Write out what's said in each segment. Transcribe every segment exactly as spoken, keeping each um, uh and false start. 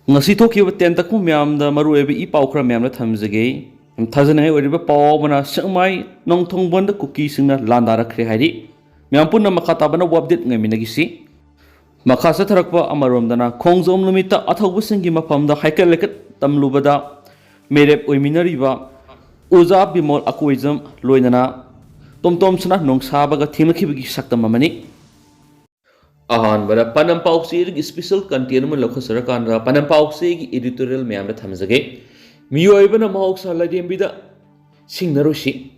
ꯉꯁꯤ ꯊꯣꯛꯈꯤꯕ ꯇꯦꯟ ꯇꯛꯄ ꯃꯌꯥꯝꯗ ꯃꯔꯨꯑꯣꯏꯕ ꯏ ꯄꯥꯎ ꯈꯔ ꯃꯌꯥꯝꯗ ꯊꯝꯖꯒꯦ꯫ ꯌꯥꯝ ꯊꯥꯖꯅꯤꯡꯉꯥꯏ ꯑꯣꯏꯔꯤꯕ ꯄꯥꯎ ꯑꯃꯅ ꯁꯦꯛꯃꯥꯏ ꯅꯣꯡꯊꯣꯡꯕꯟꯗ ꯀꯨꯀꯤꯁꯤꯡꯅ ꯂꯥꯟꯗꯥꯔꯛꯈ꯭ꯔꯦ ꯍꯥꯏꯔꯤ꯫ ꯃꯌꯥꯝ ꯄꯨꯟꯅ ꯃꯈꯥ ꯇꯥꯕ ꯑꯅꯧꯕ ꯑꯞꯗꯦꯠ ꯉꯥꯏꯃꯤꯟꯅꯈꯤꯁꯤ꯫ ꯃꯈꯥ ꯆꯠꯊꯔꯛꯄ ꯑꯃꯔꯣꯝꯗꯅ, ꯈꯣꯡꯖꯣꯝ ꯅꯨꯃꯤꯠꯇ ꯑꯊꯧꯕꯁꯤꯡꯒꯤ ꯃꯐꯝꯗ ꯍꯩꯀꯠ ꯂꯩꯀꯠ ꯇꯝꯂꯨꯕꯗ ꯃꯤꯔꯦꯞ ꯑꯣꯏꯃꯤꯟꯅꯔꯤꯕ ꯑꯣꯖꯥ ꯕꯤꯃꯣꯜ ꯑꯀꯣꯏꯖꯝ ꯂꯣꯏꯅꯅ ꯇꯣꯝꯇꯣꯝꯁꯅ ꯅꯣꯡꯁꯥꯕꯒ ꯊꯦꯡꯅꯈꯤꯕꯒꯤ ꯁꯛꯇꯝ ꯑꯃꯅꯤ꯫ ꯑꯍꯥꯟꯕꯗ ꯄꯥꯟꯗꯝ ꯄꯥꯎꯆꯦꯒꯤ ꯏꯁꯄꯤꯁꯦꯜ ꯀꯟꯇꯦꯟ ꯑꯃ ꯂꯧꯈꯠꯆꯔꯀꯥꯟꯗ ꯄꯥꯟꯗꯝ ꯄꯥꯎꯆꯦꯒꯤ ꯏꯗꯤꯇꯣꯔꯤꯌꯦꯜ ꯃꯌꯥꯝꯗ ꯊꯝꯖꯒꯦ꯫ ꯃꯤꯑꯣꯏꯕꯅ ꯃꯍꯧꯁꯥ ꯂꯥꯏꯔꯦꯝꯕꯤꯗ ꯁꯤꯡꯅꯔꯣꯏꯁꯤ꯫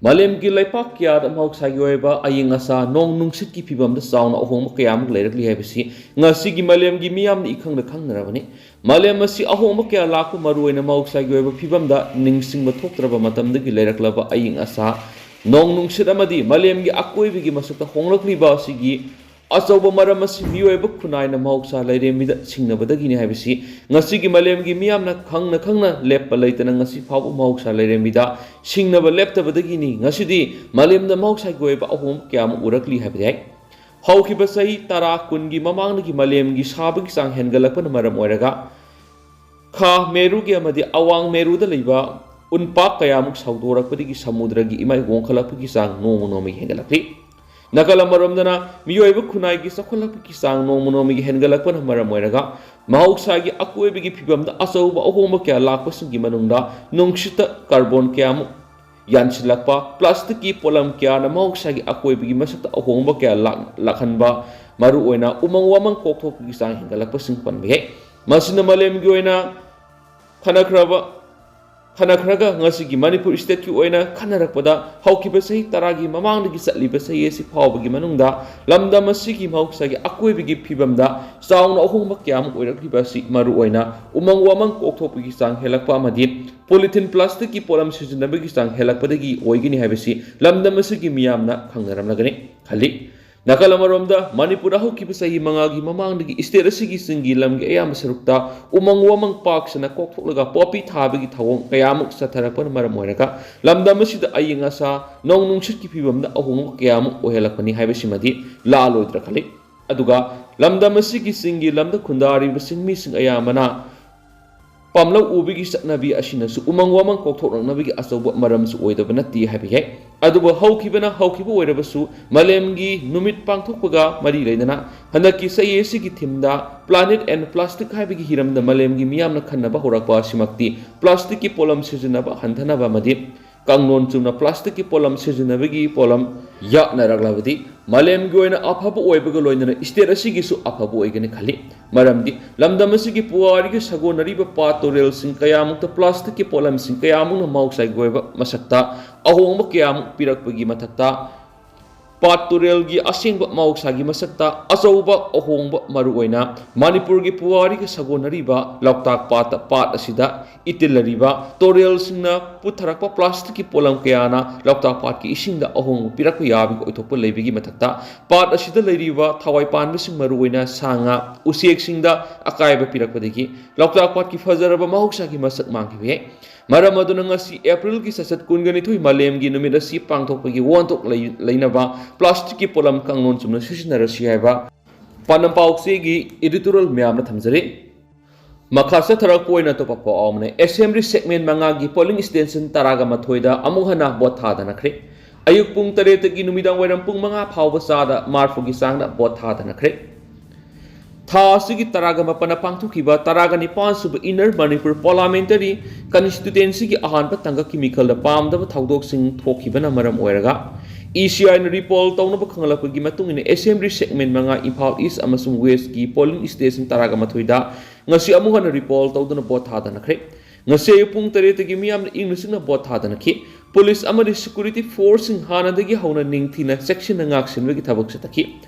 ꯃꯥꯂꯦꯝꯒꯤ ꯂꯩꯄꯥꯛ ꯀꯌꯥꯗ ꯃꯍꯧꯁꯥꯒꯤ ꯑꯣꯏꯕ ꯑꯏꯪ ꯑꯁꯥ, ꯅꯣꯡ ꯅꯨꯡꯁꯤꯠꯀꯤ ꯐꯤꯕꯝꯗ ꯆꯥꯎꯅ ꯑꯍꯣꯡꯕ ꯀꯌꯥ ꯑꯃ ꯂꯩꯔꯛꯂꯤ ꯍꯥꯏꯕꯁꯤ ꯉꯁꯤꯒꯤ ꯃꯥꯂꯦꯝꯒꯤ ꯃꯤꯌꯥꯝꯅ ꯏꯈꯪꯗ ꯈꯪꯅꯔꯕꯅꯤ꯫ ꯃꯥꯂꯦꯝ ꯑꯁꯤ ꯑꯍꯣꯡꯕ ꯀꯌꯥ ꯂꯥꯛꯄ ꯃꯔꯨꯑꯣꯏꯅ ꯃꯍꯧꯁꯥꯒꯤ ꯑꯣꯏꯕ ꯐꯤꯕꯝꯗ ꯅꯤꯡꯁꯤꯡꯕ ꯊꯣꯛꯇ꯭ꯔꯕ ꯃꯇꯝꯗꯒꯤ ꯂꯩꯔꯛꯂꯕ ꯑꯏꯪ ꯑꯁꯥ, ꯅꯣꯡ ꯅꯨꯡꯁꯤꯠ ꯑꯃꯗꯤ ꯃꯥꯂꯦꯝꯒꯤ ꯑꯀꯣꯏꯕꯒꯤ ꯃꯁꯛꯇ ꯍꯣꯡꯂꯛꯂꯤꯕ ꯑꯁꯤꯒꯤ ꯑꯆꯧꯕ ꯃꯔꯝ ꯑꯁꯤ ꯃꯤꯑꯣꯏꯕ ꯈꯨꯟꯅꯥꯏꯅ ꯃꯍꯧꯁꯥ ꯂꯥꯏꯔꯦꯝꯕꯤꯗ ꯁꯤꯡꯅꯕꯗꯒꯤꯅꯤ ꯍꯥꯏꯕꯁꯤ ꯉꯁꯤꯒꯤ ꯃꯥꯂꯦꯝꯒꯤ ꯃꯤꯌꯥꯝꯅ ꯈꯪꯅ ꯈꯪꯅ ꯂꯦꯞꯄ ꯂꯩꯇꯅ ꯉꯁꯤ ꯐꯥꯎꯕ ꯃꯍꯧꯁꯥ ꯂꯥꯏꯔꯦꯝꯕꯤꯗ ꯁꯤꯡꯅꯕ ꯂꯦꯞꯇꯕꯗꯒꯤꯅꯤ꯫ ꯉꯁꯤꯗꯤ ꯃꯥꯂꯦꯝꯗ ꯃꯍꯧꯁꯥꯒꯤ ꯑꯣꯏꯕ ꯑꯍꯣꯡꯕ ꯀꯌꯥ ꯑꯃ ꯎꯔꯛꯂꯤ ꯍꯥꯏꯕꯗꯤ ꯍꯥꯏ꯫ ꯍꯧꯈꯤꯕ ꯆꯍꯤ ꯇꯔꯥ ꯀꯨꯟꯒꯤ ꯃꯃꯥꯡꯗꯒꯤ ꯃꯥꯂꯦꯝꯒꯤ ꯁꯥꯕꯒꯤ ꯆꯥꯡ ꯍꯦꯟꯒꯠꯂꯛꯄꯅ ꯃꯔꯝ ꯑꯣꯏꯔꯒ ꯈꯥ ꯃꯦꯔꯨꯒꯤ ꯑꯃꯗꯤ ꯑꯋꯥꯡ ꯃꯦꯔꯨꯗ ꯂꯩꯕ ꯎꯟꯄꯥꯛ ꯀꯌꯥꯃꯨꯛ ꯁꯧꯗꯣꯔꯛꯄꯗꯒꯤ ꯁꯃꯨꯗ꯭ꯔꯒꯤ ꯏꯃꯥꯏ ꯋꯥꯡꯈꯠꯂꯛꯄꯒꯤ ꯆꯥꯡ ꯅꯣꯡꯃ ꯅꯣꯡꯃꯒꯤ ꯍꯦꯟꯒꯠꯂꯛꯂꯤ꯫ ꯅꯥꯀꯜ ꯑꯃꯔꯣꯝꯗꯅ ꯃꯤꯑꯣꯏꯕ ꯈꯨꯟꯅꯥꯏꯒꯤ ꯆꯥꯎꯈꯠꯂꯛꯄꯒꯤ ꯆꯥꯡ ꯅꯣꯡꯃ ꯅꯣꯡꯃꯒꯤ ꯍꯦꯟꯒꯠꯂꯛꯄꯅ ꯃꯔꯝ ꯑꯣꯏꯔꯒ ꯃꯍꯧꯁꯥꯒꯤ ꯑꯀꯣꯏꯕꯒꯤ ꯐꯤꯕꯝꯗ ꯑꯆꯧꯕ ꯑꯍꯣꯡꯕ ꯀꯌꯥ ꯂꯥꯛꯄꯁꯤꯡꯒꯤ ꯃꯅꯨꯡꯗ ꯅꯨꯡꯁꯤꯠꯇ ꯀꯥꯔꯕꯣꯟ ꯀꯌꯥꯃꯨꯛ ꯌꯥꯟꯁꯤꯜꯂꯛꯄ, ꯄ꯭ꯂꯥꯁꯇꯤꯛꯀꯤ ꯄꯣꯠꯂꯝ ꯀꯌꯥꯅ ꯃꯍꯧꯁꯥꯒꯤ ꯑꯀꯣꯏꯕꯒꯤ ꯃꯁꯛꯇ ꯑꯍꯣꯡꯕ ꯀꯌꯥ ꯂꯥꯛ-, ꯂꯥꯛꯍꯟꯕ, ꯃꯔꯨꯑꯣꯏꯅ ꯎꯃꯪ ꯋꯥꯃꯪ ꯀꯣꯛꯊꯣꯛꯄꯒꯤ ꯆꯥꯡ ꯍꯦꯟꯒꯠꯂꯛꯄꯁꯤꯡ ꯄꯟꯕ ꯌꯥꯏ꯫ ꯃꯁꯤꯅ ꯃꯥꯂꯦꯝꯒꯤ ꯑꯣꯏꯅ ꯈꯟꯅꯈ꯭ꯔꯕ, ꯈꯟꯅꯈ꯭ꯔꯒ ꯉꯁꯤꯒꯤ ꯃꯅꯤꯄꯨꯔ ꯁ꯭ꯇꯦꯠꯀꯤ ꯑꯣꯏꯅ ꯈꯟꯅꯔꯛꯄꯗ ꯍꯧꯈꯤꯕ ꯆꯍꯤ ꯇꯔꯥꯒꯤ ꯃꯃꯥꯡꯗꯒꯤ ꯆꯠꯂꯤꯕ ꯆꯍꯤ ꯑꯁꯤ ꯐꯥꯎꯕꯒꯤ ꯃꯅꯨꯡꯗ ꯂꯝꯗꯝ ꯑꯁꯤꯒꯤ ꯃꯍꯧꯁꯥꯒꯤ ꯑꯀꯣꯏꯕꯒꯤ ꯐꯤꯕꯝꯗ ꯆꯥꯎꯅ ꯑꯍꯣꯡꯕ ꯀꯌꯥ ꯑꯃ ꯑꯣꯏꯔꯛꯂꯤꯕ ꯑꯁꯤ ꯃꯔꯨꯑꯣꯏꯅ ꯎꯃꯪ ꯋꯥꯃꯪ ꯀꯣꯛꯊꯣꯛꯄꯒꯤ ꯆꯥꯡ ꯍꯦꯜꯂꯛꯄ ꯑꯃꯗꯤ ꯄꯣꯂꯤꯊꯤꯟ ꯄ꯭ꯂꯥꯁꯇꯤꯛꯀꯤ ꯄꯣꯠꯂꯝ ꯁꯤꯖꯤꯟꯅꯕꯒꯤ ꯆꯥꯡ ꯍꯦꯜꯂꯛꯄꯗꯒꯤ ꯑꯣꯏꯒꯅꯤ ꯍꯥꯏꯕꯁꯤ ꯂꯝꯗꯝ ꯑꯁꯤꯒꯤ ꯃꯤꯌꯥꯝꯅ ꯈꯪꯅꯔꯝꯂꯒꯅꯤ ꯈꯜꯂꯤ꯫ ꯅꯥꯀꯜ ꯑꯃꯔꯣꯝꯗ, ꯃꯅꯤꯄꯨꯔꯗ ꯍꯧꯈꯤꯕ ꯆꯍꯤ ꯃꯉꯥꯒꯤ ꯃꯃꯥꯡꯗꯒꯤ ꯁ꯭ꯇꯦꯠ ꯑꯁꯤꯒꯤ ꯆꯤꯡꯒꯤ ꯂꯝꯒꯤ ꯑꯌꯥꯝꯕ ꯁꯔꯨꯛꯇ ꯎꯃꯪ ꯋꯥꯃꯪ ꯄꯥꯛ ꯁꯟꯅ ꯀꯣꯛꯊꯣꯛꯂꯒ ꯄꯣꯄꯤ ꯊꯥꯕꯒꯤ ꯊꯧꯑꯣꯡ ꯀꯌꯥꯃꯨꯛ ꯆꯠꯊꯔꯛꯄꯅ ꯃꯔꯝ ꯑꯣꯏꯔꯒ ꯂꯝꯗꯝ ꯑꯁꯤꯗ ꯑꯏꯪ ꯑꯁꯥ, ꯅꯣꯡ ꯅꯨꯡꯁꯤꯠꯀꯤ ꯐꯤꯕꯝꯗ ꯑꯍꯣꯡꯕ ꯀꯌꯥꯃꯨꯛ ꯑꯣꯏꯍꯜꯂꯛꯄꯅꯤ ꯍꯥꯏꯕꯁꯤꯃꯗꯤ ꯂꯥꯜꯂꯣꯏꯗ꯭ꯔꯥ ꯈꯜꯂꯤ꯫ ꯑꯗꯨꯒ ꯂꯝꯗꯝ ꯑꯁꯤꯒꯤ ꯆꯤꯡꯒꯤ ꯂꯝꯗ ꯈꯨꯟꯗꯥꯔꯤꯕꯁꯤꯡ ꯃꯤꯁꯤꯡ ꯑꯌꯥꯝꯕꯅ ꯄꯥꯝꯂꯧ ꯎꯕꯒꯤ ꯆꯠꯅꯕꯤ ꯑꯁꯤꯅꯁꯨ ꯎꯃꯪ ꯋꯥꯃꯪ ꯀꯣꯛꯊꯣꯛꯂꯛꯅꯕꯒꯤ ꯑꯆꯧꯕ ꯃꯔꯝꯁꯨ ꯑꯣꯏꯗꯕ ꯅꯠꯇꯦ ꯍꯥꯏꯕ ꯌꯥꯏ꯫ ꯑꯗꯨꯕꯨ ꯍꯧꯈꯤꯕꯅ ꯍꯧꯈꯤꯕ ꯑꯣꯏꯔꯕꯁꯨ, ꯃꯥꯂꯦꯝꯒꯤ ꯅꯨꯃꯤꯠ ꯄꯥꯡꯊꯣꯛꯄꯒ ꯃꯔꯤ ꯂꯩꯅꯅ ꯍꯟꯗꯛꯀꯤ ꯆꯍꯤ ꯑꯁꯤꯒꯤ ꯊꯤꯝꯗ Planet and Plastic ꯍꯥꯏꯕꯒꯤ ꯍꯤꯔꯝꯗ ꯃꯥꯂꯦꯝꯒꯤ ꯃꯤꯌꯥꯝꯅ ꯈꯟꯅꯕ ꯍꯧꯔꯛꯄ ꯑꯁꯤꯃꯛꯇꯤ ꯄ꯭ꯂꯥꯁꯇꯤꯛꯀꯤ ꯄꯣꯠꯂꯝ ꯁꯤꯖꯤꯟꯅꯕ ꯍꯟꯊꯅꯕ ꯑꯃꯗꯤ ꯀꯥꯡꯂꯣꯟ ꯆꯨꯝꯅ ꯄ꯭ꯂꯥꯁꯇꯤꯛꯀꯤ ꯄꯣꯠꯂꯝ ꯁꯤꯖꯤꯟꯅꯕꯒꯤ ꯄꯣꯠꯂꯝ ꯌꯥꯠꯅꯔꯛꯂꯕꯗꯤ ꯃꯥꯂꯦꯝꯒꯤ ꯑꯣꯏꯅ ꯑꯐꯕ ꯑꯣꯏꯕꯒ ꯂꯣꯏꯅꯅ state ꯑꯁꯤꯒꯤꯁꯨ ꯑꯐꯕ ꯑꯣꯏꯒꯅꯤ ꯈꯜꯂꯤ꯫ ꯃꯔꯝꯗꯤ ꯂꯝꯗꯝ ꯑꯁꯤꯒꯤ ꯄꯨꯋꯥꯔꯤꯒꯤ ꯁꯥꯒꯣꯟꯅꯔꯤꯕ ꯄꯥꯠ ꯇꯨꯔꯦꯜꯁꯤꯡ ꯀꯌꯥꯃꯨꯛꯇ ꯄ꯭ꯂꯥꯁꯇꯤꯛꯀꯤ ꯄꯣꯠꯂꯝꯁꯤꯡ ꯀꯌꯥꯃꯨꯛꯅ ꯃꯍꯧꯁꯥꯒꯤ ꯑꯣꯏꯕ ꯃꯁꯛꯇ ꯑꯍꯣꯡꯕ ꯀꯌꯥꯃꯨꯛ ꯄꯤꯔꯛꯄꯒꯤ ꯃꯊꯛꯇ ꯄꯥꯠ ꯇꯨꯔꯦꯜꯒꯤ ꯑꯁꯦꯡꯕ ꯃꯍꯧꯁꯥꯒꯤ ꯃꯁꯛꯇ ꯑꯆꯧꯕ ꯑꯍꯣꯡꯕ, ꯃꯔꯨꯑꯣꯏꯅ ꯃꯅꯤꯄꯨꯔꯒꯤ ꯄꯨꯋꯥꯔꯤꯒ ꯁꯥꯒꯣꯟꯅꯔꯤꯕ ꯂꯣꯛꯇꯥꯛ ꯄꯥꯠꯇ, ꯄꯥꯠ ꯑꯁꯤꯗ ꯏꯇꯤꯜꯂꯔꯤꯕ ꯇꯨꯔꯦꯜꯁꯤꯡꯅ ꯄꯨꯊꯔꯛꯄ ꯄ꯭ꯂꯥꯁꯇꯤꯛꯀꯤ ꯄꯣꯠꯂꯝ ꯀꯌꯥꯅ ꯂꯣꯛꯇꯥꯛ ꯄꯥꯠꯀꯤ ꯏꯁꯤꯡꯗ ꯑꯍꯣꯡꯕ ꯄꯤꯔꯛꯄ ꯌꯥꯕꯒꯤ ꯑꯣꯏꯊꯣꯛꯄ ꯂꯩꯕꯒꯤ ꯃꯊꯛꯇ, ꯄꯥꯠ ꯑꯁꯤꯗ ꯂꯩꯔꯤꯕ ꯊꯋꯥꯏ ꯄꯥꯟꯕꯁꯤꯡ, ꯃꯔꯨꯑꯣꯏꯅ ꯁꯥ ꯉꯥ, ꯎꯆꯦꯛꯁꯤꯡꯗ ꯑꯀꯥꯏꯕ ꯄꯤꯔꯛꯄꯗꯒꯤ ꯂꯣꯛꯇꯥꯛ ꯄꯥꯠꯀꯤ ꯐꯖꯔꯕ ꯃꯍꯧꯁꯥꯒꯤ ꯃꯁꯛ ꯃꯥꯡꯈꯤꯕ ꯌꯥꯏ꯫ ꯃꯔꯝ ꯑꯗꯨꯅ ꯉꯁꯤ Aprilꯒꯤ ꯆꯩꯆꯠ ꯀꯨꯟꯒ ꯅꯤꯊꯣꯏ ꯃꯥꯂꯦꯝꯒꯤ ꯅꯨꯃꯤꯠ ꯑꯁꯤ ꯄꯥꯡꯊꯣꯛꯄꯒꯤ ꯋꯥꯍꯟꯊꯣꯛ ꯂꯩ-, ꯂꯩꯅꯕ ꯄ꯭ꯂꯥꯁꯇꯤꯛꯀꯤ ꯄꯣꯠꯂꯝ ꯀꯥꯡꯂꯣꯟ ꯆꯨꯝꯅ ꯁꯤꯖꯤꯟꯅꯔꯁꯤ ꯍꯥꯏꯕ ꯄꯥꯟꯗꯝ ꯄꯥꯎꯆꯦꯒꯤ editorial ꯃꯌꯥꯝꯅ ꯊꯝꯖꯔꯤ꯫ ꯃꯈꯥ ꯆꯠꯊꯔꯛꯄ ꯑꯣꯏꯅ ꯑꯇꯣꯞꯄ ꯄꯥꯎ ꯑꯃꯅ, Assembly segment ꯃꯉꯥꯒꯤ polling station ꯇꯔꯥꯒ ꯃꯥꯊꯣꯏꯗ ꯑꯃꯨꯛ ꯍꯟꯅ ꯚꯣꯠ ꯊꯥꯗꯅꯈ꯭ꯔꯦ꯫ ꯑꯌꯨꯛ ꯄꯨꯡ ꯇꯔꯦꯠꯇꯒꯤ ꯅꯨꯃꯤꯗꯥꯡ ꯋꯥꯏꯔꯝ ꯄꯨꯡ ꯃꯉꯥ ꯐꯥꯎꯕ ꯆꯥꯗ ꯃꯔꯤꯐꯨꯒꯤ ꯆꯥꯡꯗ ꯚꯣꯠ ꯊꯥꯗꯅꯈ꯭ꯔꯦ꯫ ꯊꯥ ꯑꯁꯤꯒꯤ ꯇꯔꯥꯒ ꯃꯥꯄꯟꯗ ꯄꯥꯡꯊꯣꯛꯈꯤꯕ ꯇꯔꯥꯒ ꯅꯤꯄꯥꯟ ꯁꯨꯕ Inner Manipur Parliamentary Constituencyꯒꯤ ꯑꯍꯥꯟꯕ ꯇꯥꯡꯀꯛꯀꯤ ꯃꯤꯈꯜꯗ ꯄꯥꯝꯗꯕ ꯊꯧꯗꯣꯛꯁꯤꯡ ꯊꯣꯛꯈꯤꯕꯅ ꯃꯔꯝ ꯑꯣꯏꯔꯒ, ECIꯅ repoll ꯇꯧꯅꯕ ꯈꯪꯍꯜꯂꯛꯄꯒꯤ ꯃꯇꯨꯡ ꯏꯟꯅ, Assembly segment ꯃꯉꯥ, ꯏꯝꯐꯥꯜ East ꯑꯃꯁꯨꯡ Westꯀꯤ polling station ꯇꯔꯥꯒ ꯃꯥꯊꯣꯏꯗ ꯉꯁꯤ ꯑꯃꯨꯛ ꯍꯟꯅ repoll ꯇꯧꯗꯨꯅ ꯚꯣꯠ ꯊꯥꯗꯅꯈ꯭ꯔꯦ꯫ ꯉꯁꯤ ꯑꯌꯨꯛ ꯄꯨꯡ ꯇꯔꯦꯠꯇꯒꯤ ꯃꯤꯌꯥꯝꯅ ꯏꯪꯅ ꯆꯤꯛꯅ ꯚꯣꯠ ꯊꯥꯗꯅꯈꯤ꯫ Police ꯑꯃꯗꯤ security forceꯁꯤꯡ ꯍꯥꯟꯅꯗꯒꯤ ꯍꯧꯅ ꯅꯤꯡꯊꯤꯅ ꯆꯦꯛꯁꯤꯟꯅ ꯉꯥꯛꯁꯦꯟꯕꯒꯤ ꯊꯕꯛ ꯆꯠꯊꯈꯤ꯫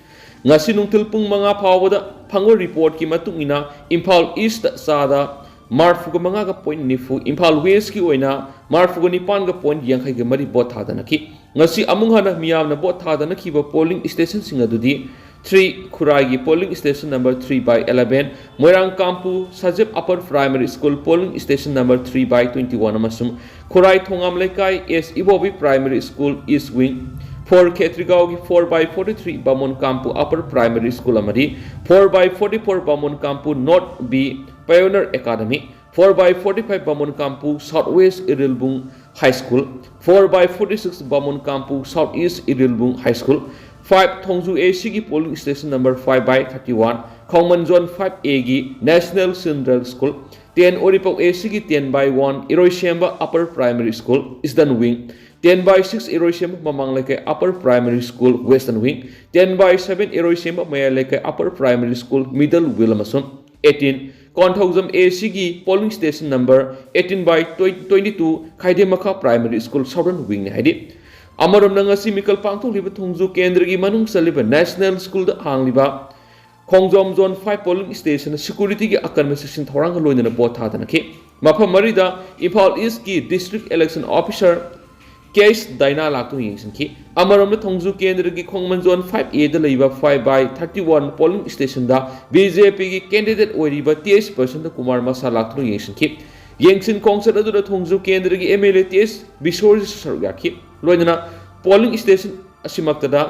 ꯉꯁꯤ ꯅꯨꯡꯊꯤꯜ ꯄꯨꯡ ꯃꯉꯥ ꯐꯥꯎꯕꯗ ꯐꯪꯕ reportꯀꯤ ꯃꯇꯨꯡ ꯏꯟꯅ, ꯏꯝꯐꯥꯜ Eastꯇ ꯆꯥꯗ ꯃꯔꯤꯐꯨꯒ ꯃꯉꯥꯒ point ꯅꯤꯐꯨ, ꯏꯝꯐꯥꯜ Westꯀꯤ ꯑꯣꯏꯅ ꯃꯔꯤꯐꯨꯒ ꯅꯤꯄꯥꯟꯒ point ꯌꯥꯡꯈꯩꯒ ꯃꯔꯤ ꯚꯣꯠ ꯊꯥꯗꯅꯈꯤ꯫ ꯉꯁꯤ ꯑꯃꯨꯛ ꯍꯟꯅ ꯃꯤꯌꯥꯝꯅ ꯚꯣꯠ ꯊꯥꯗꯅꯈꯤꯕ polling stationꯁꯤꯡ ꯑꯗꯨꯗꯤ, three, ꯈꯨꯔꯥꯏꯒꯤ polling station number three by eleven, Moirang ꯀꯥꯝꯄꯨ ꯁꯖꯦꯞ Upper Primary School polling station number three by twenty one ꯑꯃꯁꯨꯡ ꯈꯨꯔꯥꯏ ꯊꯣꯉꯥꯝ ꯂꯩꯀꯥꯏ S Ibobi Primary School East Wing four ꯈꯦꯇ꯭ꯔꯤꯒꯥꯎꯒꯤ four by forty three Bamon Kampu upper primary school ꯑꯃꯗꯤ four by forty four Bamon Kampu north B pioneer academy, four by forty five Bamon Kampu south west Irilbung high school, four by forty six Bamon Kampu south east Irilbung high school, five Thongju A ꯁꯤꯒꯤ polling station number five by thirty one Khongman zone five ꯑꯦꯒꯤ national central school, ten Uripok A ꯁꯤꯒꯤ ten by one Iroisemba upper primary school eastern wing, ten by six Iroisemba ꯃꯃꯥꯡ ꯂꯩꯀꯥꯏ upper primary school western wing, ten by seven Iroisemba ꯃꯌꯥꯏ ꯂꯩꯀꯥꯏ upper primary school middle wing ꯑꯃꯁꯨꯡ eighteen Konthoujam A ꯁꯤꯒꯤ polling station number eighteen by twenty two ꯈꯥꯏꯗꯦꯝꯃꯈꯥ primary school southern ꯋꯤꯡꯅꯤ ꯍꯥꯏꯔꯤ꯫ ꯑꯃꯔꯣꯝꯗ ꯉꯁꯤ ꯃꯤꯀꯜ ꯄꯥꯡꯊꯣꯛꯂꯤꯕ ꯊꯣꯡꯖꯨ ꯀꯦꯟꯗ꯭ꯔꯒꯤ ꯃꯅꯨꯡ ꯆꯜꯂꯤꯕ ꯅꯦꯁꯅꯦꯜ ꯁ꯭ꯀꯨꯜꯗ ꯍꯥꯡꯂꯤꯕ ꯈꯣꯡꯖꯣꯝ ꯖꯣꯟ ꯐꯥꯏꯚ ꯄꯣꯂꯤꯡ ꯁ꯭ꯇꯦꯁꯟꯗ ꯁꯦꯀ꯭ꯌꯨꯔꯤꯇꯤꯒꯤ ꯑꯀꯟꯕ ꯆꯦꯛꯁꯤꯟ ꯊꯧꯔꯥꯡꯒ ꯂꯣꯏꯅꯅ ꯚꯣꯠ ꯊꯥꯗꯅꯈꯤ꯫ ꯃꯐꯝ ꯃꯔꯤꯗ ꯏꯝꯐꯥꯜ ꯏꯁꯀꯤ ꯗꯤꯁꯇ꯭ꯔꯤꯛ ꯏꯂꯦꯛꯁꯟ ꯑꯣꯐꯤꯁꯥꯔ ꯀꯦ ꯑꯩꯆ ꯗꯥꯏꯅꯥ ꯂꯥꯛꯇꯨꯅ ꯌꯦꯡꯁꯤꯟꯈꯤ꯫ ꯑꯃꯔꯣꯝꯗ ꯊꯣꯡꯖꯨ ꯀꯦꯟꯗ꯭ꯔꯒꯤ ꯈꯣꯡꯃꯟ ꯖꯣꯟ ꯐꯥꯏꯚ ꯑꯦꯗ ꯂꯩꯕ five by thirty one polling ꯁ꯭ꯇꯦꯁꯟꯗ ꯕꯤ ꯖꯦ ꯄꯤꯒꯤ ꯀꯦꯟꯗꯤꯗꯦꯠ ꯑꯣꯏꯔꯤꯕ ꯇꯤ ꯑꯩꯆ ꯄ꯭ꯔꯁꯟꯇ ꯀꯨꯃꯥꯔ ꯃꯁꯥ ꯂꯥꯛꯇꯨꯅ ꯌꯦꯡꯁꯤꯟꯈꯤ꯫ ꯌꯦꯡꯁꯤꯟ ꯈꯣꯡꯆꯠ ꯑꯗꯨꯗ ꯊꯣꯡꯖꯨ ꯀꯦꯟꯗ꯭ꯔꯒꯤ M L A T H ꯕꯤꯁꯣꯔꯖꯤꯁꯨ ꯁꯔꯨꯛ ꯌꯥꯈꯤ꯫ ꯂꯣꯏꯅꯅ ꯄꯣꯂꯤꯡ ꯁ꯭ꯇꯦꯁꯟ ꯑꯁꯤꯃꯛꯇꯗ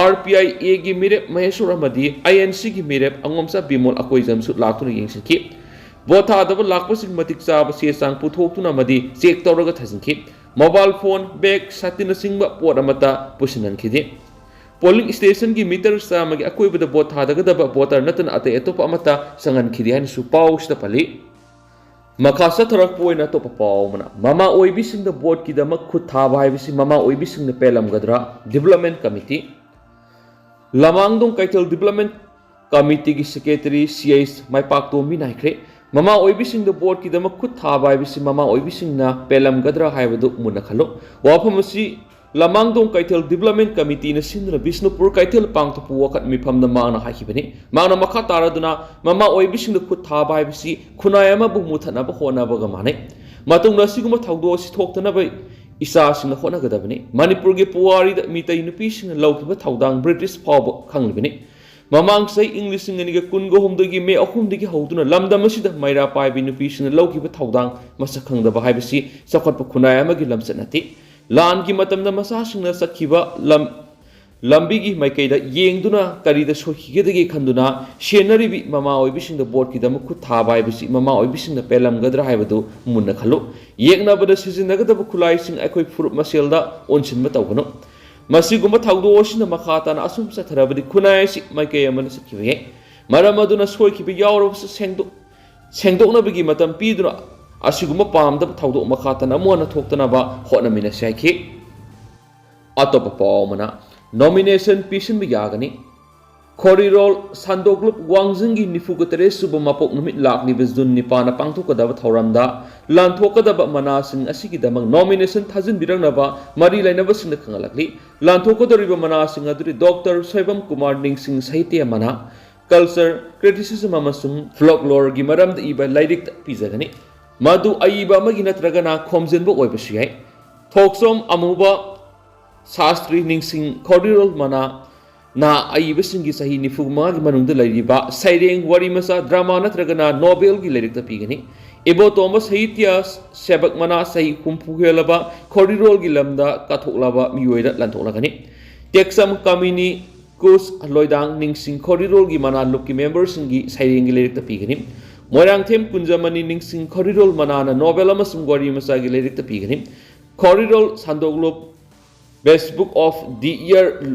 ꯑꯥꯔ ꯄꯤ ꯑꯥꯏ ꯑꯦꯒꯤ ꯃꯤꯔꯦꯞ ꯃꯍꯦꯁꯣꯔ ꯑꯃꯗꯤ ꯑꯥꯏ ꯑꯦꯟ ꯁꯤꯒꯤ ꯃꯤꯔꯦꯞ ꯑꯉꯣꯝꯆꯥ ꯕꯤꯃꯣꯜ ꯑꯀꯣꯏꯖꯝꯁꯨ ꯂꯥꯛꯇꯨꯅ ꯌꯦꯡꯁꯤꯟꯈꯤ꯫ ꯚꯣꯠ ꯊꯥꯗꯕ ꯂꯥꯛꯄꯁꯤꯡ ꯃꯇꯤꯛ ꯆꯥꯕ ꯆꯦ ꯆꯥꯡ ꯄꯨꯊꯣꯛꯇꯨꯅ ꯑꯃꯗꯤ ꯆꯦꯛ ꯇꯧꯔꯒ ꯊꯥꯖꯤꯟꯈꯤ꯫ ꯃꯣꯕꯥꯏꯜ ꯐꯣꯟ, ꯕꯦꯒ, ꯁꯥꯇꯤꯟꯅꯆꯤꯡꯕ ꯄꯣꯠ ꯑꯃꯠꯇ ꯄꯨꯁꯤꯟꯍꯟꯈꯤꯗꯦ꯫ ꯄꯣꯂꯤꯡ ꯁ꯭ꯇꯦꯁꯟꯒꯤ ꯃꯤꯇꯔ ꯆꯥꯝꯃꯒꯤ ꯑꯀꯣꯏꯕꯗ ꯚꯣꯠ ꯊꯥꯗꯒꯗꯕ ꯚꯣꯇꯔ ꯅꯠꯇꯅ ꯑꯇꯩ ꯑꯇꯣꯞꯄ ꯑꯃꯠꯇ ꯆꯪꯍꯟꯈꯤꯗꯦ ꯍꯥꯏꯅꯁꯨ ꯄꯥꯎꯁꯤꯗ ꯄꯜꯂꯤ꯫ ꯃꯈꯥ ꯆꯠꯊꯔꯛꯄ ꯑꯣꯏꯅ ꯑꯇꯣꯞꯄ ꯄꯥꯎ ꯑꯃꯅ, ꯃꯃꯥ ꯑꯣꯏꯕꯤꯁꯤꯡꯗ ꯚꯣꯠꯀꯤꯗꯃꯛ ꯈꯨꯠ ꯊꯥꯕ ꯍꯥꯏꯕꯁꯤ ꯃꯃꯥ ꯑꯣꯏꯕꯤꯁꯤꯡꯅ ꯄꯦꯜꯂꯝꯒꯗ꯭ꯔꯥ? Development committee. ꯂꯃꯥꯡꯗꯣꯡ ꯀꯩꯊꯦꯜ ꯗꯤꯕ꯭ꯂꯞꯃꯦꯟ ꯀꯃꯤꯇꯤꯒꯤ ꯁꯦꯀ꯭ꯔꯦꯇꯔꯤ ꯁꯤ ꯑꯩꯆ ꯃꯥꯏꯄꯥꯛꯇꯣꯝꯕꯤꯅ ꯍꯥꯏꯈ꯭ꯔꯦ, ꯃꯃꯥ ꯑꯣꯏꯕꯤꯁꯤꯡꯗ ꯚꯣꯠꯀꯤꯗꯃꯛ ꯈꯨꯠ ꯊꯥꯕ ꯍꯥꯏꯕꯁꯤ ꯃꯃꯥ ꯑꯣꯏꯕꯤꯁꯤꯡꯅ ꯄꯦꯜꯂꯝꯒꯗ꯭ꯔꯥ ꯍꯥꯏꯕꯗꯨ ꯃꯨꯟꯅ ꯈꯜꯂꯨ꯫ ꯋꯥꯐꯝ ꯑꯁꯤ ꯂꯃꯥꯡꯗꯣꯡ ꯀꯩꯊꯦꯜ ꯗꯤꯕ꯭ꯂꯞꯃꯦꯟ ꯀꯃꯤꯇꯤꯅ ꯁꯤꯟꯗꯨꯅ ꯕꯤꯁꯅꯨꯄꯨꯔ ꯀꯩꯊꯦꯜ ꯄꯥꯡꯊꯣꯛꯄ ꯋꯥꯀꯠ ꯃꯤꯐꯝꯗ ꯃꯍꯥꯛꯅ ꯍꯥꯏꯈꯤꯕꯅꯤ꯫ ꯃꯍꯥꯛꯅ ꯃꯈꯥ ꯇꯥꯔꯗꯨꯅ, ꯃꯃꯥ ꯑꯣꯏꯕꯤꯁꯤꯡꯗ ꯈꯨꯠ ꯊꯥꯕ ꯍꯥꯏꯕꯁꯤ ꯈꯨꯟꯅꯥꯏ ꯑꯃꯕꯨ ꯃꯨꯊꯠꯅꯕ ꯍꯣꯠꯅꯕꯒ ꯃꯥꯟꯅꯩ꯫ ꯃꯇꯨꯡꯗ ꯑꯁꯤꯒꯨꯝꯕ ꯊꯧꯗꯣꯛ ꯑꯁꯤ ꯊꯣꯛꯇꯅꯕ ꯏꯆꯥꯁꯤꯡꯅ ꯍꯣꯠꯅꯒꯗꯕꯅꯤ꯫ ꯃꯅꯤꯄꯨꯔꯒꯤ ꯄꯨꯋꯥꯔꯤꯗ ꯃꯤꯇꯩ ꯅꯨꯄꯤꯁꯤꯡꯅ ꯂꯧꯈꯤꯕ ꯊꯧꯗꯥꯡ ꯕ꯭ꯔꯤꯇꯤꯁ ꯐꯥꯎꯕ ꯈꯪꯂꯤꯕꯅꯤ꯫ ꯃꯃꯥꯡ ꯆꯍꯤ ꯏꯪ ꯂꯤꯁꯤꯡ ꯑꯅꯤꯒ ꯀꯨꯟꯒ ꯍꯨꯝꯗꯣꯏꯒꯤ ꯃꯦ ꯑꯍꯨꯝꯗꯒꯤ ꯍꯧꯗꯨꯅ ꯂꯝꯗꯝ ꯑꯁꯤꯗ ꯃꯩꯔꯥ ꯄꯥꯏꯕꯤ ꯅꯨꯄꯤꯁꯤꯡꯅ ꯂꯧꯈꯤꯕ ꯊꯧꯗꯥꯡ ꯃꯁꯛ ꯈꯪꯗꯕ ꯍꯥꯏꯕꯁꯤ ꯆꯥꯎꯈꯠꯄ ꯈꯨꯟꯅꯥꯏ ꯑꯃꯒꯤ ꯂꯝꯆꯠ ꯅꯠꯇꯦ꯫ ꯂꯥꯟꯒꯤ ꯃꯇꯝꯗ ꯃꯆꯥꯁꯤꯡꯅ ꯆꯠꯈꯤꯕ ꯂꯝ ꯂꯝꯕꯤꯒꯤ ꯃꯥꯏꯀꯩꯗ ꯌꯦꯡꯗꯨꯅ ꯀꯔꯤꯗ ꯁꯣꯏꯈꯤꯒꯗꯒꯦ ꯈꯟꯗꯨꯅ ꯁꯦꯟꯅꯔꯤꯕꯤ ꯃꯃꯥ ꯑꯣꯏꯕꯤꯁꯤꯡꯗ ꯕꯣꯠꯀꯤꯗꯃꯛ ꯈꯨꯠ ꯊꯥꯕ ꯍꯥꯏꯕꯁꯤ ꯃꯃꯥ ꯑꯣꯏꯕꯤꯁꯤꯡꯅ ꯄꯦꯜꯂꯝꯒꯗ꯭ꯔꯥ ꯍꯥꯏꯕꯗꯨ ꯃꯨꯟꯅ ꯈꯜꯂꯨ꯫ ꯌꯦꯛꯅꯕꯗ ꯁꯤꯖꯤꯟꯅꯒꯗꯕ ꯈꯨꯠꯂꯥꯏꯁꯤꯡ ꯑꯩꯈꯣꯏ ꯐꯨꯔꯨꯞ ꯃꯁꯦꯜꯗ ꯑꯣꯟꯁꯤꯟꯕ ꯇꯧꯒꯅꯨ꯫ ꯃꯁꯤꯒꯨꯝꯕ ꯊꯧꯗꯣꯛ ꯑꯁꯤꯅ ꯃꯈꯥ ꯇꯥꯅ ꯑꯁꯨꯝ ꯆꯠꯊꯔꯕꯗꯤ ꯈꯨꯟꯅꯥꯏ ꯑꯁꯤ ꯃꯥꯏꯀꯩ ꯑꯃꯗ ꯆꯠꯈꯤꯕ ꯌꯥꯏ꯫ ꯃꯔꯝ ꯑꯗꯨꯅ ꯁꯣꯏꯈꯤꯕ ꯌꯥꯎꯔꯕꯁꯨ ꯁꯦꯡꯗꯣꯛ ꯁꯦꯡꯗꯣꯛꯅꯕꯒꯤ ꯃꯇꯝ ꯄꯤꯗꯨꯅ ꯑꯁꯤꯒꯨꯝꯕ ꯄꯥꯝꯗꯕ ꯊꯧꯗꯣꯛ ꯃꯈꯥ ꯇꯥꯅ ꯑꯃꯨꯛ ꯍꯟꯅ ꯊꯣꯛꯇꯅꯕ ꯍꯣꯠꯅꯃꯤꯟꯅꯁꯤ ꯍꯥꯏꯈꯤ꯫ ꯑꯇꯣꯞꯄ ꯄꯥꯎ ꯑꯃꯅ, ꯅꯣꯃꯤꯅꯦꯁꯟ ꯄꯤꯁꯤꯟꯕ ꯌꯥꯒꯅꯤ꯫ ꯈꯣꯔꯤꯔꯣꯜ ꯁꯟꯗꯣꯛꯂꯨꯞ ꯋꯥꯡꯖꯤꯡꯒꯤ ꯅꯤꯐꯨꯒ ꯇꯔꯦꯠ ꯁꯨꯕ ꯃꯄꯣꯛ ꯅꯨꯃꯤꯠ ꯂꯥꯛꯂꯤꯕ ꯖꯨꯟ ꯅꯤꯄꯥꯟꯗ ꯄꯥꯡꯊꯣꯛꯀꯗꯕ ꯊꯧꯔꯝꯗ ꯂꯥꯟꯊꯣꯛꯀꯗꯕ ꯃꯅꯥꯁꯤꯡ ꯑꯁꯤꯒꯤꯗꯃꯛ ꯅꯣꯃꯤꯅꯦꯁꯟ ꯊꯥꯖꯤꯟꯕꯤꯔꯛꯅꯕ ꯃꯔꯤ ꯂꯩꯅꯕꯁꯤꯡꯅ ꯈꯪꯍꯜꯂꯛꯂꯤ꯫ ꯂꯥꯟꯊꯣꯛꯀꯗꯧꯔꯤꯕ ꯃꯅꯥꯁꯤꯡ ꯑꯗꯨꯗꯤ ꯗꯣꯛꯇꯔ ꯁꯣꯏꯕꯝ ꯀꯨꯃꯥꯔ ꯅꯤꯡꯁꯤꯡ ꯁꯥꯍꯤꯇ꯭ꯌ ꯃꯅꯥ, ꯀꯜꯆꯔ, ꯀ꯭ꯔꯤꯇꯤꯁꯤꯖꯝ ꯑꯃꯁꯨꯡ ꯐꯣꯛꯂꯣꯔꯒꯤ ꯃꯔꯝꯗ ꯏꯕ ꯂꯥꯏꯔꯤꯛꯇ ꯄꯤꯖꯒꯅꯤ꯫ ꯃꯗꯨ ꯑꯏꯕ ꯑꯃꯒꯤ ꯅꯠꯇ꯭ꯔꯒꯅ ꯈꯣꯝꯖꯤꯟꯕ ꯑꯣꯏꯕꯁꯨ ꯌꯥꯏ꯫ ꯊꯣꯛꯆꯣꯝ ꯑꯃꯨꯕ ꯁꯥꯁꯇ꯭ꯔꯤ ꯅꯤꯡꯁꯤꯡ ꯈꯣꯔꯤꯔꯣꯜ ꯃꯅꯥ ꯅꯍꯥ ꯑꯏꯕꯁꯤꯡꯒꯤ ꯆꯍꯤ ꯅꯤꯐꯨ ꯃꯉꯥꯒꯤ ꯃꯅꯨꯡꯗ ꯂꯩꯔꯤꯕ ꯁꯩꯔꯦꯡ, ꯋꯥꯔꯤ ꯃꯆꯥ, ꯗ꯭ꯔꯃꯥ ꯅꯠꯇ꯭ꯔꯒꯅ ꯅꯣꯕꯦꯜꯒꯤ ꯂꯥꯏꯔꯤꯛꯇ ꯄꯤꯒꯅꯤ꯫ ꯏꯕꯣꯇꯣꯝꯕ ꯁꯥꯍꯤꯇ꯭ꯌ ꯁꯦꯕꯛ ꯃꯅꯥ ꯆꯍꯤ ꯍꯨꯝꯐꯨ ꯍꯦꯜꯂꯕ ꯈꯣꯔꯤꯔꯣꯜꯒꯤ ꯂꯝꯗ ꯀꯠꯊꯣꯛꯂꯕ ꯃꯤꯑꯣꯏꯗ ꯂꯥꯟꯊꯣꯛꯂꯒꯅꯤ꯫ ꯇꯦꯛꯆꯝ ꯀꯥꯃꯤꯅꯤ ꯀꯨꯁ ꯂꯣꯏꯗꯥꯡ ꯅꯤꯡꯁꯤꯡ ꯈꯣꯔꯤꯔꯣꯜꯒꯤ ꯃꯅꯥ ꯂꯨꯞꯀꯤ ꯃꯦꯝꯕꯔꯁꯤꯡꯒꯤ ꯁꯩꯔꯦꯡꯒꯤ ꯂꯥꯏꯔꯤꯛꯇ ꯄꯤꯒꯅꯤ꯫ ꯃꯣꯏꯔꯥꯡꯊꯦꯝ ꯀꯨꯟꯖꯃꯅꯤ ꯅꯤꯡꯁꯤꯡ ꯈꯣꯔꯤꯔꯣꯜ ꯃꯅꯥꯅ ꯅꯣꯕꯦꯜ ꯑꯃꯁꯨꯡ ꯋꯥꯔꯤ ꯃꯆꯥꯒꯤ ꯂꯥꯏꯔꯤꯛꯇ ꯄꯤꯒꯅꯤ꯫ ꯈꯣꯔꯤꯔꯣꯜ ꯁꯟꯗꯣꯛꯂꯨꯞ Best Book of the Year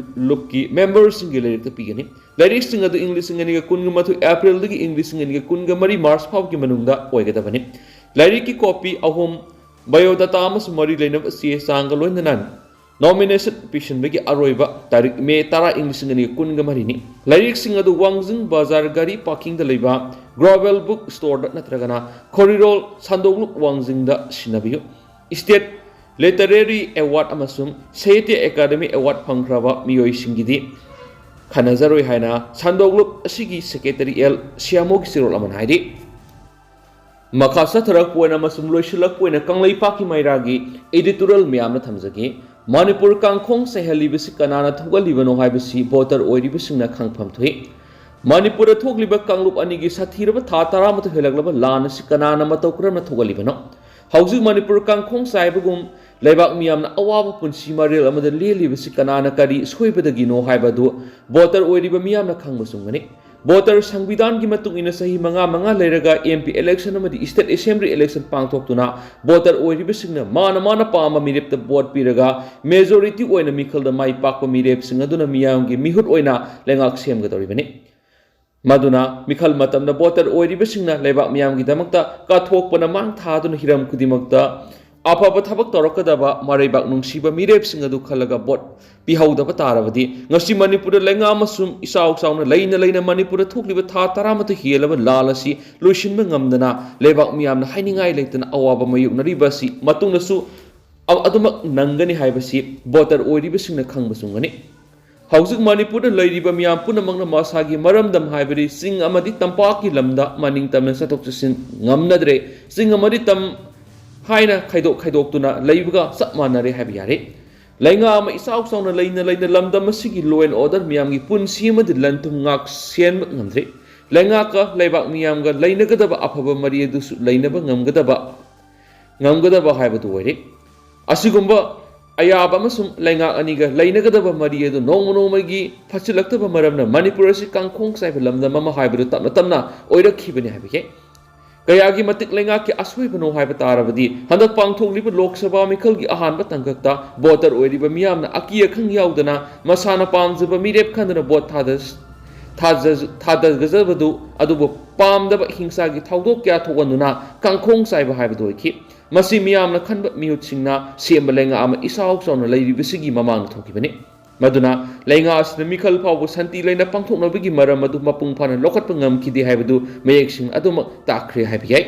ꯂꯨꯞꯀꯤ ꯃꯦꯝꯕꯔꯁꯤꯡꯒꯤ ꯂꯥꯏꯔꯤꯛꯇ ꯄꯤꯒꯅꯤ꯫ ꯂꯥꯏꯔꯤꯛꯁꯤꯡ ꯑꯗꯨ ꯏꯪ ꯂꯤꯁꯤꯡ ꯑꯅꯤꯒ ꯀꯨꯟꯒ ꯃꯥꯊꯣꯏ ꯑꯦꯄ꯭ꯔꯤꯜꯗꯒꯤ ꯏꯪ ꯂꯤꯁꯤꯡ ꯑꯅꯤꯒ ꯀꯨꯟꯒ ꯃꯔꯤ ꯃꯥꯔꯆ ꯐꯥꯎꯕꯒꯤ ꯃꯅꯨꯡꯗ ꯑꯣꯏꯒꯗꯕꯅꯤ꯫ ꯂꯥꯏꯔꯤꯛꯀꯤ ꯀꯣꯄꯤ ꯑꯍꯨꯝ, ꯕꯥꯏꯑꯣꯗꯥꯇꯥ ꯑꯃꯁꯨꯡ ꯃꯔꯤ ꯂꯩꯅꯕ ꯆꯦ ꯆꯥꯡꯒ ꯂꯣꯏꯅꯅ ꯅꯣꯃꯤꯅꯦꯁꯟ ꯄꯤꯁꯤꯟꯕꯒꯤ ꯑꯔꯣꯏꯕ ꯇꯥꯔꯤꯛ ꯃꯦ ꯇꯔꯥ, ꯏꯪ ꯂꯤꯁꯤꯡ ꯑꯅꯤꯒ ꯀꯨꯟꯒ ꯃꯔꯤꯅꯤ꯫ ꯂꯥꯏꯔꯤꯛꯁꯤꯡ ꯑꯗꯨ ꯋꯥꯡꯖꯤꯡ ꯕꯖꯥꯔ ꯒꯥꯔꯤ ꯄꯥꯔꯀꯤꯡꯗ ꯂꯩꯕ ꯒ꯭ꯔꯣꯕꯦꯜ ꯕꯨꯛ ꯁ꯭ꯇꯣꯔꯗ ꯅꯠꯇ꯭ꯔꯒꯅ ꯈꯣꯔꯤꯔꯣꯜ ꯁꯟꯗꯣꯛꯂꯨꯞ ꯋꯥꯡꯖꯤꯡꯗ ꯁꯤꯟꯅꯕꯤꯌꯨ꯫ ꯁ꯭ꯇꯦꯠ ꯂꯤꯇꯔꯦꯔꯤ ꯑꯦꯋꯥꯔꯗ ꯑꯃꯁꯨꯡ ꯁꯥꯍꯤꯇ꯭ꯌ ꯑꯦꯀꯥꯗꯦꯃꯤ ꯑꯦꯋꯥꯔꯗ ꯐꯪꯈ꯭ꯔꯕ ꯃꯤꯑꯣꯏꯁꯤꯡꯒꯤꯗꯤ ꯈꯟꯅꯖꯔꯣꯏ ꯍꯥꯏꯅ ꯁꯟꯗꯣꯛꯂꯨꯞ ꯑꯁꯤꯒꯤ ꯁꯦꯀ꯭ꯔꯦꯇꯔꯤ ꯑꯦꯜ ꯁꯤꯌꯥꯃꯣꯒꯤ ꯆꯦꯔꯣꯜ ꯑꯃꯅ ꯍꯥꯏꯔꯤ꯫ ꯃꯈꯥ ꯆꯠꯊꯔꯛꯄ ꯑꯣꯏꯅ ꯑꯃꯁꯨꯡ ꯂꯣꯏꯁꯤꯜꯂꯛꯄ ꯑꯣꯏꯅ ꯀꯪꯂꯩꯄꯥꯛꯀꯤ ꯃꯩꯔꯥꯒꯤ ꯏꯗꯤꯇꯣꯔꯤꯌꯦꯜ ꯃꯌꯥꯝꯅ ꯊꯝꯖꯒꯦ꯫ ꯃꯅꯤꯄꯨꯔ ꯀꯥꯡꯈꯣꯡ ꯆꯥꯏꯍꯜꯂꯤꯕꯁꯤ ꯀꯅꯥꯅ ꯊꯣꯛꯍꯜꯂꯤꯕꯅꯣ ꯍꯥꯏꯕꯁꯤ ꯚꯣꯇꯔ ꯑꯣꯏꯔꯤꯕꯁꯤꯡꯅ ꯈꯪꯐꯝ ꯊꯣꯛꯏ꯫ ꯃꯅꯤꯄꯨꯔꯗ ꯊꯣꯛꯂꯤꯕ ꯀꯥꯡꯂꯨꯞ ꯑꯅꯤꯒꯤ ꯁꯥꯊꯤꯔꯕ ꯊꯥ ꯇꯔꯥꯃꯥꯊꯣꯏ ꯍꯦꯜꯂꯛꯂꯕ ꯂꯥꯟ ꯑꯁꯤ ꯀꯅꯥꯅ ꯃꯇꯧ ꯀꯔꯝꯅ ꯊꯣꯛꯍꯜꯂꯤꯕꯅꯣ? ꯍꯧꯖꯤꯛ ꯃꯅꯤꯄꯨꯔ ꯀꯥꯡꯈꯣꯡ ꯆꯥꯏꯕꯒꯨꯝ ꯂꯩꯕꯥꯛ ꯃꯤꯌꯥꯝꯅ ꯑꯋꯥꯕ ꯄꯨꯟꯁꯤ ꯃꯔꯦꯜ ꯑꯃꯗ ꯂꯦꯜꯂꯤꯕꯁꯤ ꯀꯅꯥꯅ ꯀꯔꯤ ꯁꯣꯏꯕꯗꯒꯤꯅꯣ ꯍꯥꯏꯕꯗꯨ ꯚꯣꯇꯔ ꯑꯣꯏꯔꯤꯕ ꯃꯤꯌꯥꯝꯅ ꯈꯪꯕ ꯆꯨꯝꯒꯅꯤ꯫ ꯚꯣꯇꯔ ꯁꯪꯕꯤꯙꯥꯟꯒꯤ ꯃꯇꯨꯡ ꯏꯟꯅ ꯆꯍꯤ ꯃꯉꯥ ꯃꯉꯥ ꯂꯩꯔꯒ M P election ꯑꯃꯗꯤ state assembly election ꯄꯥꯡꯊꯣꯛꯇꯨꯅ ꯚꯣꯇꯔ ꯑꯣꯏꯔꯤꯕꯁꯤꯡꯅ ꯃꯥꯅ ꯃꯥꯅ ꯄꯥꯝꯕ ꯃꯤꯔꯦꯞꯇ ꯚꯣꯠ ꯄꯤꯔꯒ majority ꯑꯣꯏꯅ ꯃꯤꯈꯜꯗ ꯃꯥꯏ ꯄꯥꯛꯄ ꯃꯤꯔꯦꯞꯁꯤꯡ ꯑꯗꯨꯅ ꯃꯤꯌꯥꯝꯒꯤ ꯃꯤꯍꯨꯠ ꯑꯣꯏꯅ ꯂꯩꯉꯥꯛ ꯁꯦꯝꯒꯗꯧꯔꯤꯕꯅꯤ꯫ ꯃꯗꯨꯅ ꯃꯤꯈꯜ ꯃꯇꯝꯗ ꯚꯣꯇꯔ ꯑꯣꯏꯔꯤꯕꯁꯤꯡꯅ ꯂꯩꯕꯥꯛ ꯃꯤꯌꯥꯝꯒꯤꯗꯃꯛꯇ ꯀꯠꯊꯣꯛꯄꯅ ꯃꯥꯡ ꯊꯥꯗꯨꯅ ꯍꯤꯔꯝ ꯈꯨꯗꯤꯡꯃꯛꯇ ꯑꯐꯕ ꯊꯕꯛ ꯇꯧꯔꯛꯀꯗꯕ ꯃꯔꯩꯕꯥꯛ ꯅꯨꯡꯁꯤꯕ ꯃꯤꯔꯦꯞꯁꯤꯡ ꯑꯗꯨ ꯈꯜꯂꯒ ꯚꯣꯠ ꯄꯤꯍꯧꯗꯕ ꯇꯥꯔꯕꯗꯤ ꯉꯁꯤ ꯃꯅꯤꯄꯨꯔꯗ ꯂꯩꯉꯥꯛ ꯑꯃꯁꯨꯡ ꯏꯆꯥꯎ ꯆꯥꯎꯅ ꯂꯩꯅ ꯂꯩꯅ ꯃꯅꯤꯄꯨꯔꯗ ꯊꯣꯛꯂꯤꯕ ꯊꯥ ꯇꯔꯥꯃꯥꯊꯣꯏ ꯍꯦꯜꯂꯕ ꯂꯥꯜ ꯑꯁꯤ ꯂꯣꯏꯁꯤꯟꯕ ꯉꯝꯗꯅ ꯂꯩꯕꯥꯛ ꯃꯤꯌꯥꯝꯅ ꯍꯥꯏꯅꯤꯡꯉꯥꯏ ꯂꯩꯇꯅ ꯑꯋꯥꯕ ꯃꯥꯌꯣꯛꯅꯔꯤꯕ ꯑꯁꯤ ꯃꯇꯨꯡꯗꯁꯨ ꯑ-, ꯑꯗꯨꯃꯛ ꯅꯪꯒꯅꯤ ꯍꯥꯏꯕꯁꯤ ꯚꯣꯇꯔ ꯑꯣꯏꯔꯤꯕꯁꯤꯡꯅ ꯈꯪꯕ ꯆꯨꯝꯒꯅꯤ꯫ ꯍꯧꯖꯤꯛ ꯃꯅꯤꯄꯨꯔꯗ ꯂꯩꯔꯤꯕ ꯃꯤꯌꯥꯝ ꯄꯨꯝꯅꯃꯛꯅ ꯃꯁꯥꯒꯤ ꯃꯔꯝꯗꯝ ꯍꯥꯏꯕꯗꯤ ꯆꯤꯡ ꯑꯃꯗꯤ ꯇꯝꯄꯥꯛꯀꯤ ꯂꯝꯗ ꯃꯅꯤꯡ ꯇꯝꯅ ꯆꯠꯊꯣꯛ ꯆꯠꯁꯤꯟ ꯉꯝꯅꯗ꯭ꯔꯦ꯫ ꯆꯤꯡ ꯑꯃꯗꯤ ꯇꯝ ꯍꯥꯏꯅ ꯈꯥꯏꯗꯣꯛ ꯈꯥꯏꯗꯣꯛꯇꯨꯅ ꯂꯩꯕꯒ ꯆꯞ ꯃꯥꯟꯅꯔꯦ ꯍꯥꯏꯕ ꯌꯥꯔꯦ꯫ ꯂꯩꯉꯥꯛ ꯑꯃ ꯏꯆꯥꯎ ꯆꯥꯎꯅ ꯂꯩꯅ ꯂꯩꯅ ꯂꯝꯗꯝ ꯑꯁꯤꯒꯤ law and order ꯃꯤꯌꯥꯝꯒꯤ ꯄꯨꯟꯁꯤ ꯑꯃꯗꯤ ꯂꯟ ꯊꯨꯝ ꯉꯥꯛ ꯁꯦꯟꯕ ꯉꯝꯗ꯭ꯔꯦ꯫ ꯂꯩꯉꯥꯛꯀ ꯂꯩꯕꯥꯛ ꯃꯤꯌꯥꯝꯒ ꯂꯩꯅꯒꯗꯕ ꯑꯐꯕ ꯃꯔꯤ ꯑꯗꯨꯁꯨ ꯂꯩꯅꯕ ꯉꯝꯒꯗꯕ ꯉꯝꯒꯗꯕ ꯍꯥꯏꯕꯗꯨ ꯑꯣꯏꯔꯦ꯫ ꯑꯁꯤꯒꯨꯝꯕ ꯑꯌꯥꯕ ꯑꯃꯁꯨꯡ ꯂꯩꯉꯥꯛ ꯑꯅꯤꯒ ꯂꯩꯅꯒꯗꯕ ꯃꯔꯤ ꯑꯗꯨ ꯅꯣꯡꯃ ꯅꯣꯡꯃꯒꯤ ꯐꯠꯁꯤꯜꯂꯛꯇꯕ ꯃꯔꯝꯅ ꯃꯅꯤꯄꯨꯔ ꯑꯁꯤ ꯀꯥꯡꯈꯣꯡ ꯆꯥꯏꯕ ꯂꯝꯗꯝ ꯑꯃ ꯍꯥꯏꯕꯗꯨ ꯇꯞꯅ ꯇꯞꯅ ꯑꯣꯏꯔꯛꯈꯤꯕꯅꯤ ꯍꯥꯏꯕ ꯌꯥꯏ꯫ ꯀꯌꯥꯒꯤ ꯃꯇꯤꯛ ꯂꯩꯉꯥꯛꯀꯤ ꯑꯁꯣꯏꯕꯅꯣ ꯍꯥꯏꯕ ꯇꯥꯔꯕꯗꯤ ꯍꯟꯗꯛ ꯄꯥꯡꯊꯣꯛꯂꯤꯕ ꯂꯣꯛ ꯁꯚꯥ ꯃꯤꯈꯜꯒꯤ ꯑꯍꯥꯟꯕ ꯇꯥꯡꯀꯛꯇ ꯚꯣꯇꯔ ꯑꯣꯏꯔꯤꯕ ꯃꯤꯌꯥꯝꯅ ꯑꯀꯤ ꯑꯈꯪ ꯌꯥꯎꯗꯅ ꯃꯁꯥꯅ ꯄꯥꯝꯖꯕ ꯃꯤꯔꯦꯞ ꯈꯟꯗꯨꯅ ꯚꯣꯠ ꯊꯥꯗ-, ꯊꯥꯗ-, ꯊꯥꯗꯒꯗꯕꯗꯨ ꯑꯗꯨꯕꯨ ꯄꯥꯝꯗꯕ ꯍꯤꯡꯁꯥꯒꯤ ꯊꯧꯗꯣꯛ ꯀꯌꯥ ꯊꯣꯛꯍꯟꯗꯨꯅ ꯀꯥꯡꯈꯣꯡ ꯆꯥꯏꯕ ꯍꯥꯏꯕꯗꯨ ꯑꯣꯏꯈꯤ꯫ ꯃꯁꯤ ꯃꯤꯌꯥꯝꯅ ꯈꯟꯕ ꯃꯤꯍꯨꯠꯁꯤꯡꯅ ꯁꯦꯝꯕ ꯂꯩꯉꯥꯛ ꯑꯃ ꯏꯆꯥꯎ ꯆꯥꯎꯅ ꯂꯩꯔꯤꯕꯁꯤꯒꯤ ꯃꯃꯥꯡꯗ ꯊꯣꯛꯈꯤꯕꯅꯤ꯫ ꯃꯗꯨꯅ ꯂꯩꯉꯥꯛ ꯑꯁꯤꯗ ꯃꯤꯈꯜ ꯐꯥꯎꯕ ꯁꯥꯟꯇꯤ ꯂꯩꯅ ꯄꯥꯡꯊꯣꯛꯅꯕꯒꯤ ꯃꯔꯝ ꯑꯗꯨ ꯃꯄꯨꯡ ꯐꯥꯅ ꯂꯧꯈꯠꯄ ꯉꯝꯈꯤꯗꯦ ꯍꯥꯏꯕꯗꯨ ꯃꯌꯦꯛ ꯁꯦꯡꯅ ꯑꯗꯨꯃꯛ ꯇꯥꯛꯈ꯭ꯔꯦ ꯍꯥꯏꯕ ꯌꯥꯏ꯫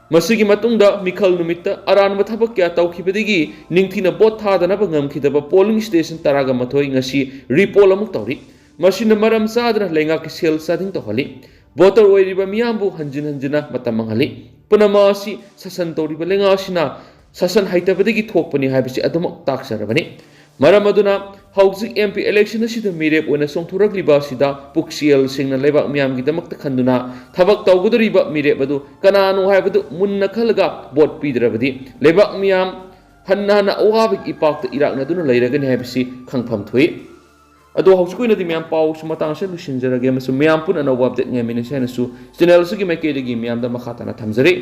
ꯃꯁꯤꯒꯤ ꯃꯇꯨꯡꯗ ꯃꯤꯈꯜ ꯅꯨꯃꯤꯠꯇ ꯑꯔꯥꯟꯕ ꯊꯕꯛ ꯀꯌꯥ ꯇꯧꯈꯤꯕꯗꯒꯤ ꯅꯤꯡꯊꯤꯅ ꯚꯣꯠ ꯊꯥꯗꯅꯕ ꯉꯝꯈꯤꯗꯕ polling station ꯇꯔꯥꯒ ꯃꯥꯊꯣꯏ ꯉꯁꯤ recall ꯑꯃꯨꯛ ꯇꯧꯔꯤ꯫ ꯃꯁꯤꯅ ꯃꯔꯝ ꯆꯥꯗꯅ ꯂꯩꯉꯥꯛꯀꯤ ꯁꯦꯜ ꯆꯥꯗꯤꯡ ꯇꯧꯍꯜꯂꯤ꯫ ꯚꯣꯇꯔ ꯑꯣꯏꯔꯤꯕ ꯃꯤꯌꯥꯝꯕꯨ ꯍꯟꯖꯤꯟ ꯍꯟꯖꯤꯟꯅ ꯃꯇꯝ ꯃꯥꯡꯍꯜꯂꯤ꯫ ꯄꯨꯝꯅꯃꯛ ꯑꯁꯤ ꯁꯥꯁꯟ ꯇꯧꯔꯤꯕ ꯂꯩꯉꯥꯛ ꯑꯁꯤꯅ ꯁꯥꯁꯟ ꯍꯩꯇꯕꯗꯒꯤ ꯊꯣꯛꯄꯅꯤ ꯍꯥꯏꯕꯁꯤ ꯑꯗꯨꯃꯛ ꯇꯥꯛꯆꯔꯕꯅꯤ꯫ ꯃꯔꯝ ꯑꯗꯨꯅ ꯍꯧꯖꯤꯛ M P election ꯑꯁꯤꯗ ꯃꯤꯔꯦꯞ ꯑꯣꯏꯅ ꯆꯣꯡꯊꯣꯔꯛꯂꯤꯕ ꯑꯁꯤꯗ ꯄꯨꯛꯆꯦꯜ ꯁꯦꯡꯅ ꯂꯩꯕꯥꯛ ꯃꯤꯌꯥꯝꯒꯤꯗꯃꯛꯇ ꯈꯟꯗꯨꯅ ꯊꯕꯛ ꯇꯧꯒꯗꯧꯔꯤꯕ ꯃꯤꯔꯦꯞ ꯑꯗꯨ ꯀꯅꯥꯅꯣ ꯍꯥꯏꯕꯗꯨ ꯃꯨꯟꯅ ꯈꯜꯂꯒ ꯚꯣꯠ ꯄꯤꯗ꯭ꯔꯕꯗꯤ ꯂꯩꯕꯥꯛ ꯃꯤꯌꯥꯝ ꯍꯟꯅ ꯍꯟꯅ ꯑꯋꯥꯕꯒꯤ ꯏꯄꯥꯛꯇ ꯏꯔꯥꯛꯅꯗꯨꯅ ꯂꯩꯔꯒꯅꯤ ꯍꯥꯏꯕꯁꯤ ꯈꯪꯐꯝ ꯊꯣꯛꯏ꯫ ꯑꯗꯣ ꯍꯧꯖꯤꯛꯀꯤ ꯑꯣꯏꯅꯗꯤ ꯃꯌꯥꯝ ꯄꯥꯎꯁꯨ ꯃꯇꯥꯡ ꯑꯁꯤꯗ ꯂꯣꯏꯁꯤꯟꯖꯔꯒꯦ, ꯑꯃꯁꯨꯡ ꯃꯌꯥꯝ ꯄꯨꯟꯅ ꯑꯅꯧꯕ update ꯉꯥꯏꯃꯤꯟꯅꯁꯤ ꯍꯥꯏꯅꯁꯨ channel ꯑꯁꯤꯒꯤ ꯃꯥꯏꯀꯩꯗꯒꯤ ꯃꯌꯥꯝꯗ ꯃꯈꯥ ꯇꯥꯅ ꯊꯝꯖꯔꯤ꯫